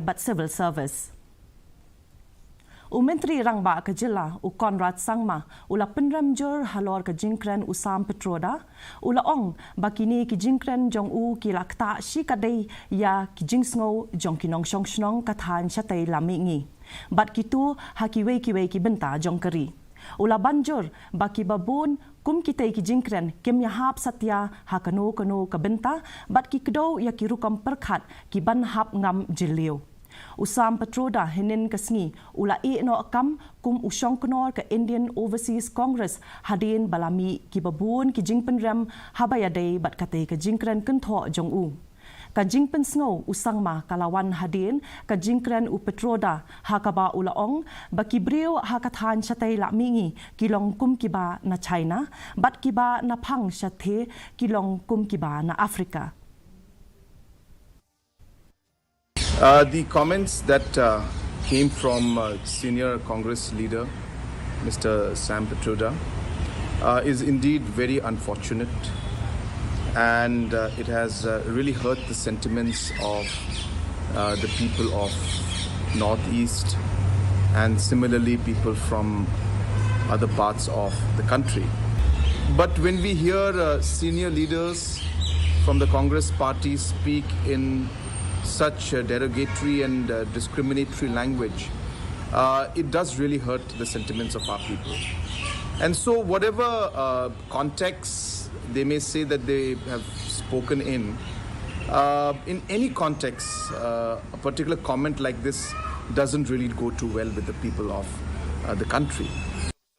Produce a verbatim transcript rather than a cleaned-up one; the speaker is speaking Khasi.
bad civil service. U Myntri Rangbah ka jylla, u Conrad Sangma, u la pynrem jur halor ka jingkren u Sam Pitroda, u la ong ba kine ki jingkren jong u ki la ktah shikatdei ïa ki jingsngew jong ki nongshong shnong ka thaiñ shatei lam mihngi bad kito ha kiwei kiwei ki bynta jong ka ri. U la ban jur ba kiba bun kum kitei ki jingkren kim ïahap satia ha kano kano ka bynta bad ki kdew ïa ki rukom pyrkhat ki ban hap ngam jylliew. U Sam Pitroda hynnin ka sngi u la ïeh noh kam kum u shongknor ka Indian Overseas Congress hadien ba la mih kiba bun ki jingpynrem haba ïadei bad katei ka jingkren kynthoh jong u. Ka jingpynsngew u Sangma ka la wan hadien ka jingkren u Pitroda ha kaba u la ong ba ki briew ha ka thaiñ shatei lam mihngi ki long kum kiba na China bad kiba na phang shatei ki long kum kiba na Africa. Uh, the comments that uh, came from uh, senior Congress leader, Mister Sam Pitroda, uh, is indeed very unfortunate, and uh, it has uh, really hurt the sentiments of uh, the people of Northeast, and similarly people from other parts of the country. But when we hear uh, senior leaders from the Congress party speak in such uh, derogatory and uh, discriminatory language, uh, it does really hurt the sentiments of our people. And so, whatever uh, context they may say that they have spoken in, uh, in any context, uh, a particular comment like this doesn't really go too well with the people of uh, the country.